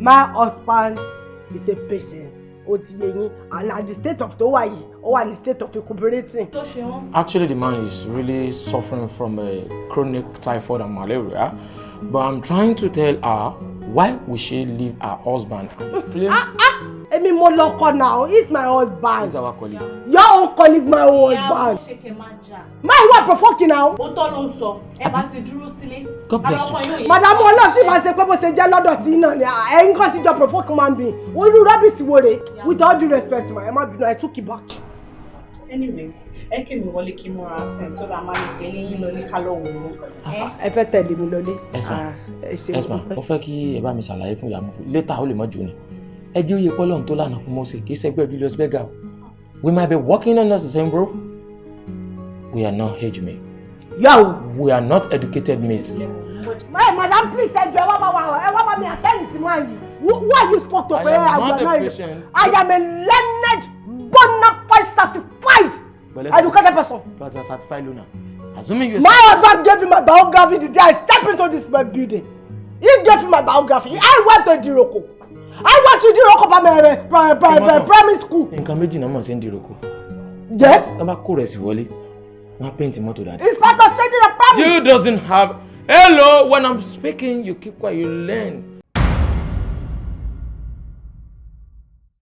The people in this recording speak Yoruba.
My husband is a patient, ó ti yé yín, and at the state of tó wà yìí, ó wà ní state of recuperating. Tó ṣe wọ́n. Actually, the man is really suffering from a chronic typhoid and malaria. But I'm trying to tell her, why would she leave her husband and claim Èmi mo lọ́kọ now, he is my husband. He's our colleague. Your own colleague, my own Ìyá husband. Ṣe kẹ máa jà. My wife provoking now. Òótọ́ ló ń sọ, ẹ bá ti dúró sílé. God bless Ara you. ọkọ yóò yẹ. Madam, ọlọ́run sì máa ṣe pé bó ṣe jẹ́ lọ́dọ̀ tí náà ni ẹ̀yin kan ti jọ provoke man being. Irú rubbish wo re? With all due respect ma, ẹ má bínú, I took it back. Anyways, ẹ kí mi wọlé kí n múra sẹ́yìn sódà máa lè tẹ̀lé yín lọ ní kálọ̀ wò ó. Ẹ fẹ́ tẹ̀lé mi lọlé? Yes, ma. Ah, ẹ ṣe. Yes, ma. Mo fẹ́ kí ẹ bá mi ṣàlàyé fún ìyá mi. Later, ó lè mọ́ jù ni. Ẹ jẹ́ òye pọ́lọ́run tó lànà fún Mósè kì í ṣẹgbẹ́ Julius Berger o. We might be working under the same roof. We are not age mate. Yàwó. We are not educated mates. Hey, madam, please, ẹ jọ̀ọ́, ẹ wá bá wa, ẹ wá bá mi attend sí máa yìí. Who are you spoke to? I Pé am not I a am patient. I am a learned, bona fide, certified, But educated person. But a certified loner. Assuming you My husband gave me my biography the day I stepped into this my building. He gave me my biography. I went to Idiroko. I went to Idiroko primary school. Nǹkan méjì náà mọ̀ sí Ìdíròkò. Yes. Wọ́n bá kó rẹ̀ sí wọlé, wọ́n á paint mọ́tò dáadáa. It's part of trading of primary. You doesn't have. Hello, when I'm speaking, you keep quiet, you learn.